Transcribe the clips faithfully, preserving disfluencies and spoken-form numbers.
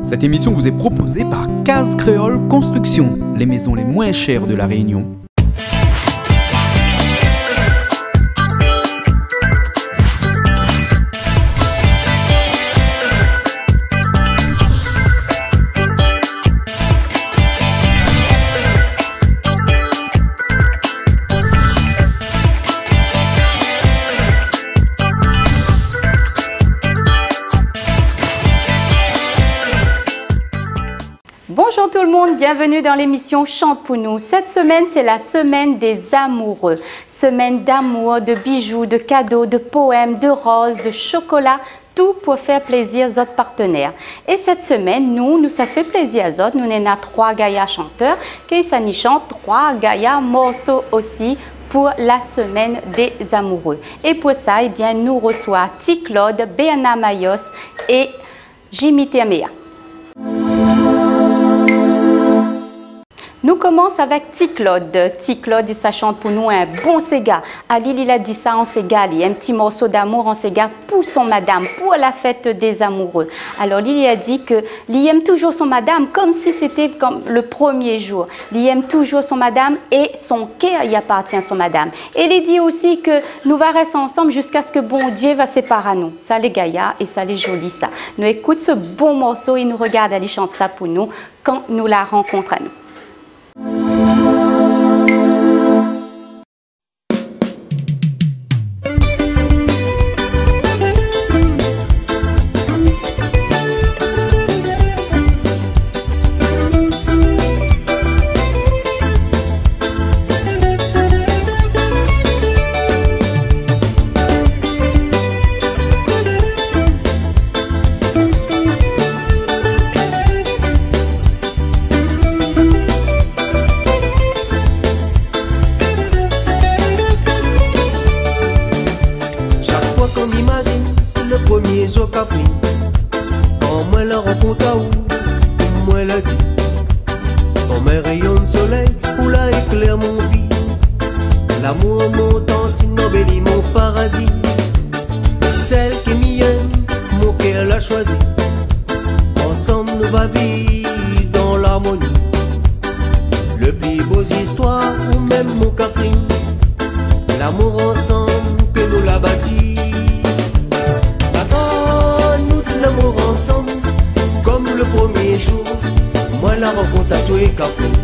Cette émission vous est proposée par Case Créole Construction, les maisons les moins chères de La Réunion. Bonjour tout le monde, bienvenue dans l'émission Chante pou nou. Cette semaine, c'est la semaine des amoureux. Semaine d'amour, de bijoux, de cadeaux, de poèmes, de roses, de chocolat, tout pou fé plézir zot partenèr. É sèt semèn, nou, nou sa fé plézir azot, nou néna troi gayar shantèr, ke sa ni shant troi gayar morso osi pou la semaine des amoureux. É pou sa, ébien, nou resoi Ti Claude, Bernard Mayos é Jimmy Termea. Nou komans avèk Ti Claude. Ti Claude, li sa shant pou nou in bon séga. Ali, li la di sa an séga, li, in ti morso d'amour an séga pou son madam, pou la fête des amoureux. Alor, li, li la di ke li èm toujour son madam, konmsi sété konm le premié jour. Li èm toujour son madam é son kèr, li apartien a son madam. É li di osi ke nou va rès ansanm ziska ske Bondié va sépar anou. Sa lé gayar é sa lé zoli, sa. Nou ékout se bon morso é nou rogard ali shant sa pou nou, Kan nou la rankont anou. Shak foi kan mi imazine le premié zour kafrine, kan moin la rankont aou, moin la di, konm in réyon solèy, ou la éklèr mon vi. Lamour mon tantine, anbéli mon paradi. Sèl ke mi èm, mon kèr la shoizi. Ansanm nou va viv dan larmoni. Le pli bo zistoir ou mèm mon kafrine. Lamour ansanm ke nou la bati. Makan nou lamour ansanm konm le premié jour. Moin la rankont atoué kafrine.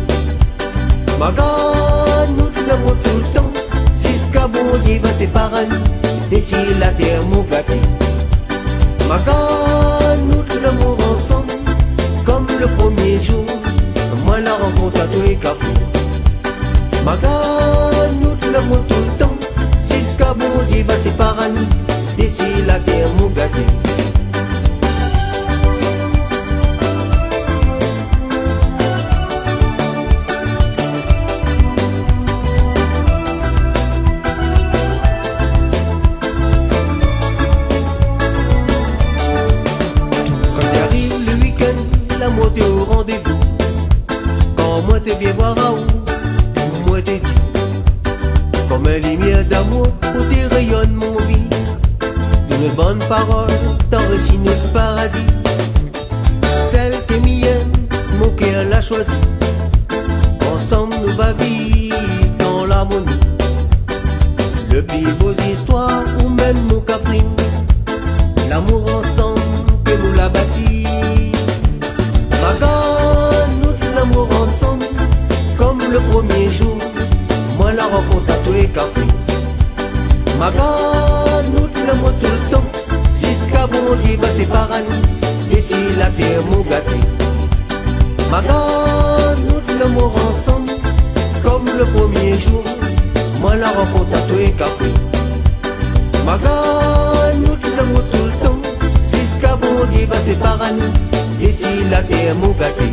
Makan nou lamour toultan, ziska Bondié va sépar anou, é si la tèr mou gaté. Makan nou lamour ansanm, konm le premié jour, moin la rankont atoué kafrine. Makan nou lamour toultan, ziska Bondié va sépar anou, é si la tèr mou gaté. Kan té ariv le week-end, lamour té o randévou. Kan moin té vien voir aou, moin té di, konm in limièr d'amour, ou té réyone mon vi. Tout nout bann parol, tanrishi nout paradi. Sèl ke mi èm, mon kèr la shoizi. Ansanm nou va viv dan larmoni. Le pli bo zistoir ou mèm mon kafrine. Lamour ansanm ke nou la bati. Makan nou lamour ansanm, konm le premié jour, moin la rankont atoué kafrine. Makan nou lamour toultan, ziska Bondié va sépar anou, é si la tèr mou gaté. Makan nou lamour ansanm, konm le premié jour, moin la rankont atoué kafrine. Makan nou lamour toultan, ziska Bondié va sépar anou, é si la tèr mou gaté.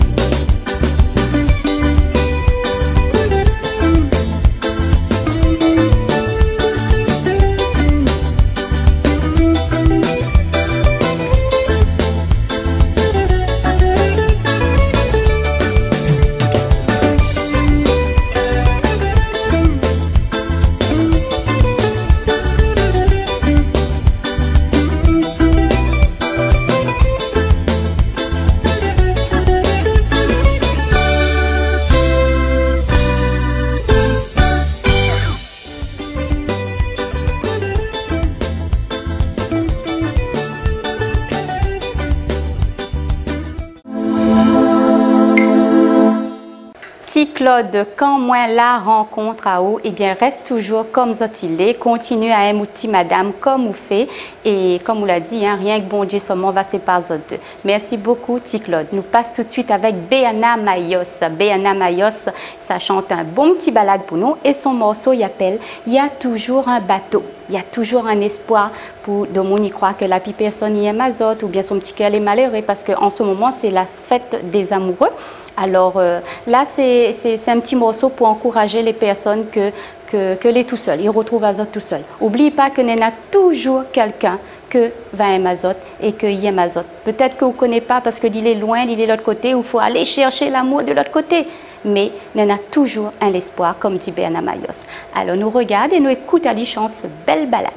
Ti Claude, kan moin la rankont aou, ébin, rès toujour konm zot i lé, kontinié a èm out ti madam konm ou fé, é konm ou la di, in, rienk Bondié solman va sépar zot dé. Mèrsi bokou, Ti Claude. Nou pas toutsuit avèk Béana Mayos. Béana Mayos, sa shant in bon ti balad pou nou, é son morso i apèl « Y a toujours un bateau ». Y a toujour in éspoir pou domoun i kroi ke la pi pèrsone i èm azot, oubien son ti kèr lé maléré, parske an se moman sé la fèt dé zamouré. Alor, euh, la sé, sé, sé in ti morso pou ankouraz lé pèrsone ke, ke, ke lé tousèl, i rotrouv azot tousèl. Oubli pa ke néna toujour kèlkin ke va èm azot é ke i èm azot. Pétèt ke ou koné pa parske li lé loin, li lé lot koté, ou fo alé shèrsh lamour de lot koté. Mé néna toujour in léspoir, konm di Béana Mayos. Alor nou rogard é nou ékout ali shant se bèl balad.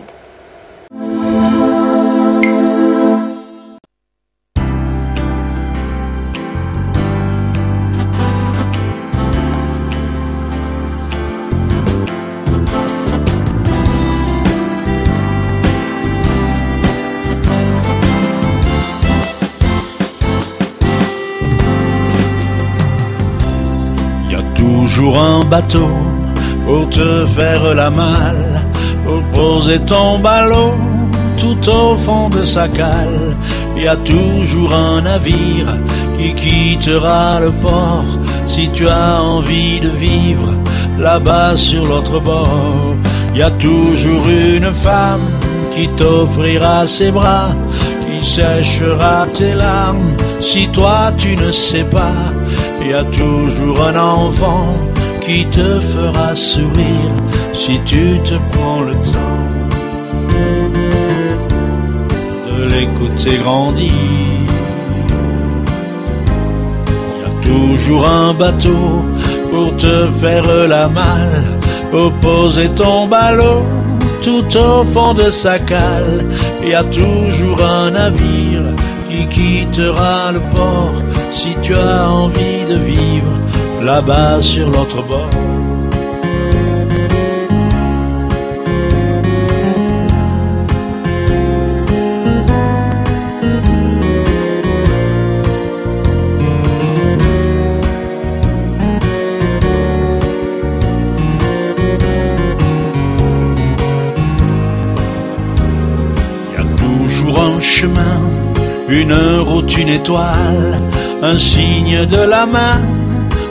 Y a toujours un bateau pour te faire la malle, pour poser ton ballot tout au fond de sa cale. Y a toujours un navire qui quittera le port si tu as envie de vivre là-bas sur l'autre bord. Y a toujours une femme qui t'offrira ses bras, qui séchera tes larmes si toi tu ne sais pas. Y a toujours un enfant qui te fera sourire si tu te prends le temps de l'écouter grandir. Y a toujours un bateau pour te faire la malle, pour poser ton ballot tout au fond de sa cale. Y a toujours un navire qui quittera le port si tu as envie de vivre là-bas sur l'autre bord. Y a toujours un chemin, une route, une étoile, un signe de la main,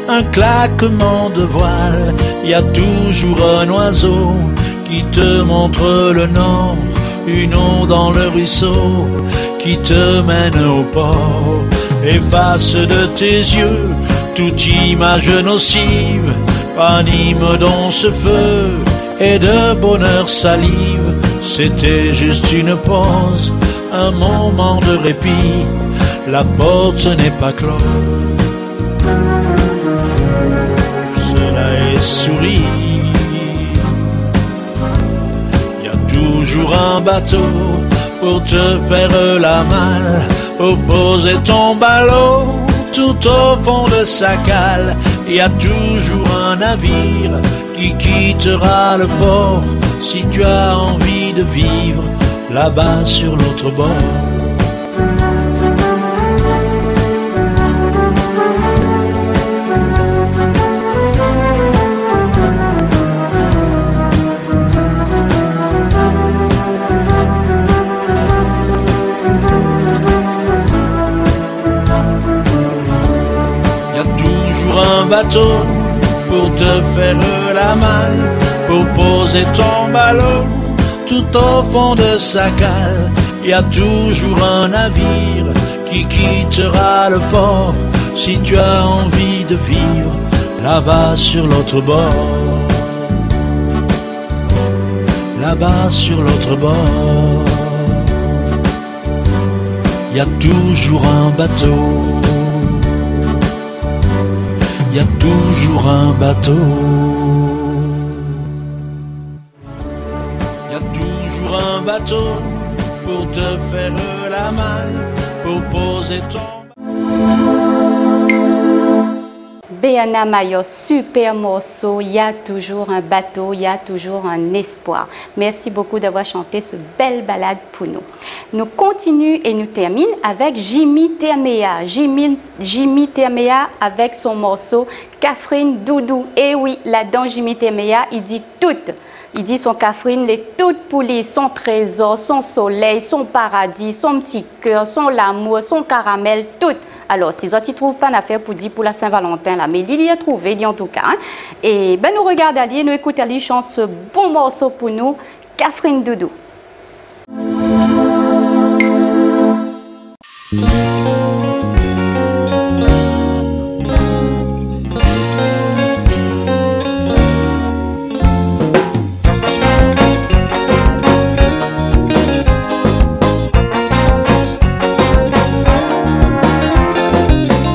un claquement de voile. Y a toujours un oiseau qui te montre le nord, une eau dans le ruisseau qui te mène au port. Efface de tes yeux toute image nocive, ranime dans ce feu et de bonheur salive. C'était juste une pause, un moment de répit, la porte n'est pas close. Cela est sourire. Y a toujours un bateau pour te faire la malle, pour poser ton ballot tout au fond de sa cale. Y a toujours un navire qui quittera le port si tu as envie de vivre là-bas sur l'autre bord. Y a toujours un bateau pour te faire la malle, pour poser ton ballot tout au fond de sa cale. Y a toujours un navire qui quittera le port si tu as envie de vivre là-bas sur l'autre bord. Là-bas sur l'autre bord, y a toujours un bateau. Y a toujours un bateau. Y a toujours un bateau pour te faire la malle, pour poser ton Bernard Mayor, super morso, il y a toujours un bateau, il y a toujours un espoir. Merci beaucoup d'avoir chanté ce belle balade pour nous. Nou kontinié é nou termine avèk Jimmy Terméa. Jimmy, Jimmy Terméa avèk son morso Kafrine Doudou. É oui, ladan Jimmy Terméa, li di tout. Li di son kafrine lé tout pou li, son trézor, son solèy, son paradi, son ti kèr, son lamour, son karamèl, tout. Alor, si zot i trouv pa in afèr pou di pou la Saint-Valentin la, mé li, li la trouvé, li, an tou ka, in. É bin, nou rogard ali, nou ékout ali shant se bon morso pou nou, Kafrine Doudou.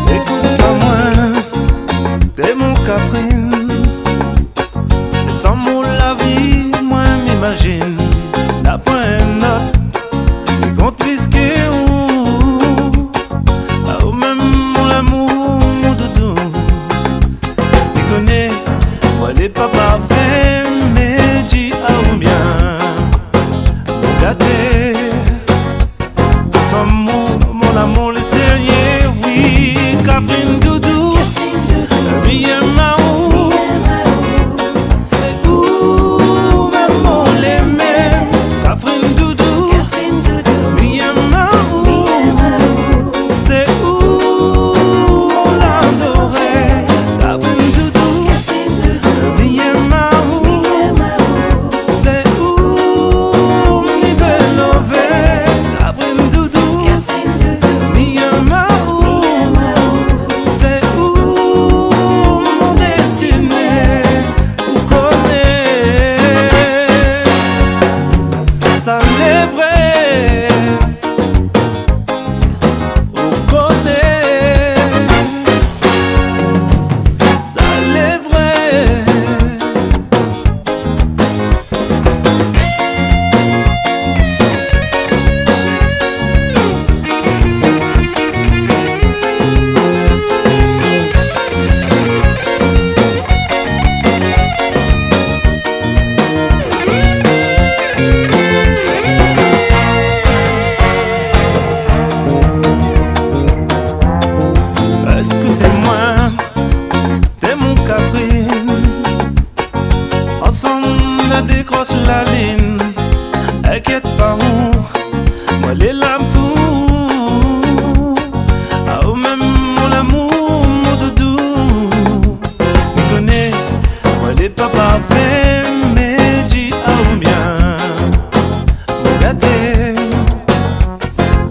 Ékout sa, moin, té mon kafrine. Sé sa mon lavi, moin, mi imazine. Na poin in ot ki kont plis ke ou. Aou mèm, mon lamour, mon doudou. Mi koné, moin lé pa parfé, mé di aou bien, mon gaté. San mou, mon lamour, lé sérié, oui, Kafrine Doudou. Mi yèm aou. Sé ou mèm mon lémé, Kafrine Doudou. Mi yèm aou. Sé ou mon ladoré, Kafrine Doudou. Mi yèm aou. Sé ou mi vé lové, Kafrine Doudou. Mi yèm aou. Sé ou mon destiné. Ou koné sa lé vré. Ou koné sa lé vré. Éskout amoin, té mon kafrine. Ansanm nou la dékros la line. Inkièt pa ou, moin lé la pou ou. Aou mèm, mon lamour, mon doudou. Mi koné, moin lé pa parfé, mé di aou bien, mon gaté.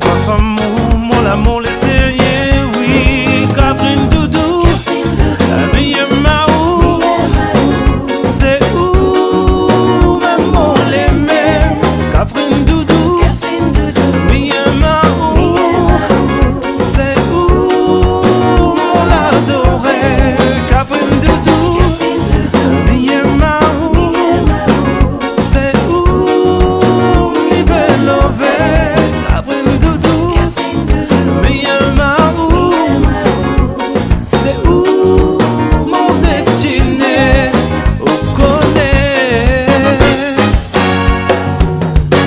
Ansanm, mon lamour, lé sérié, oui, Kafrine Doudou. Mi yèm aou. Sé ou mèm mon lémé, Kafrine Doudou. Mi yèm aou. Sé ou mon ladoré, Kafrine Doudou. Mi yèm aou. Sé ou mi vé lové, Kafrine Doudou. Mi yèm aou. Sé ou mon destiné. Ou koné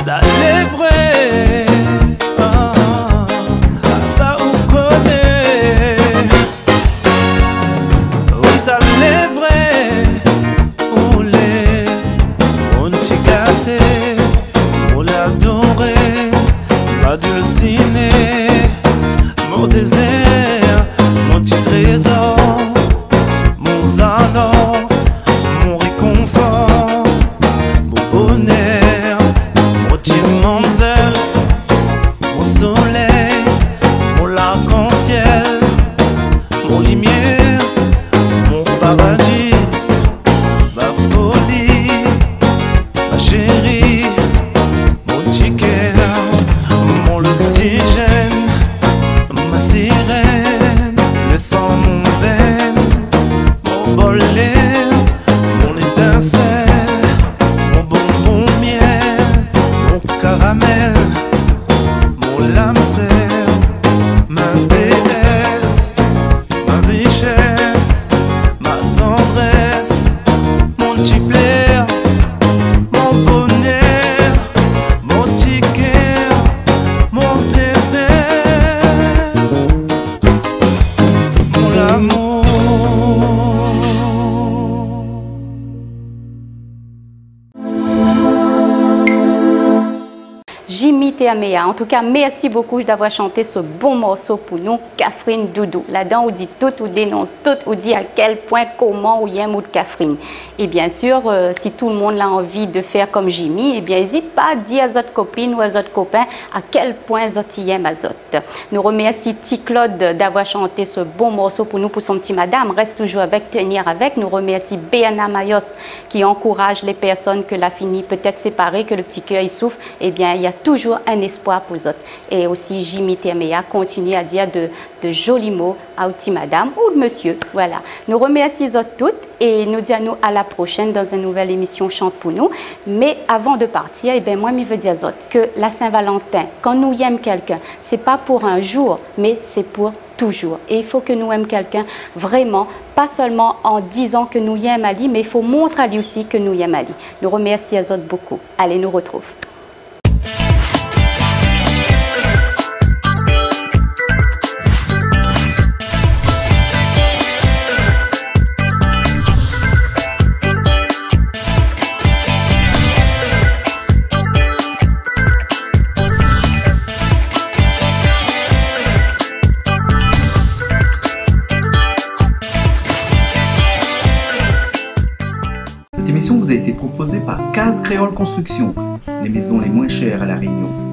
sa lé vré. Ah, ah, sa ou koné. Oui, sa lé vré. Ou lé mon ti gaté, mon ladoré, ma dulcinée, mon zézé, mon ti trézor, mon zanor, mon rékonfor, mon bonèr, mon ti mamzèl, mon solèy, mon larkansièl, mon limièr, mon paradi, ma foli, ma shéri, mon ti kèr, mon oksijèn, ma sirèn, le san mon vèn, mon bolèr, mon étinsèl, mon bonbon mièl, mon karamèl, mon lamsèl, ma déès, ma richès, Améa, en tout cas, merci beaucoup d'avoir chanté ce bon morceau pour nous, Kafrine Doudou. Ladan, ou di tout, ou dénonce tout, ou di à quel point, comment ou yèm out kafrine. Et bien sûr, euh, si tout le monde a envie de faire comme Jimmy, eh bien, hésite pas à dire à zot kopine ou à zot kopin à quel point zot i yèm azot. Nous remercions Ti Claude d'avoir chanté ce bon morceau pour nous, pour son petit madame. Reste toujours avec, tenir avec. Nous remercions Béana Mayos qui encourage les personnes que la fini peut-être séparées, que le petit cœur y souffre. Eh bien, il y a toujours un espoir pour zot. Et aussi, Jimmy Terméa continue à dire de, de jolis mots à out ti madame ou de monsieur. Voilà. Nous remercions zot toutes et nous disons à nous à la prochaine dans une nouvelle émission Chante pour nous. Mais avant de partir, eh ben, moi, mi veux dire zot que la Saint-Valentin, quand nous aimons quelqu'un, c'est pas pour un jour, mais c'est pour toujours. Et il faut que nous aimions quelqu'un vraiment, pas seulement en disant que nous aimons ali, mais il faut montrer à lui aussi que nous aimons ali. Nous remercions zot beaucoup. Allez, nous retrouve. Cette émission vous a été proposée par Case Créole Construction, les maisons les moins chères à La Réunion.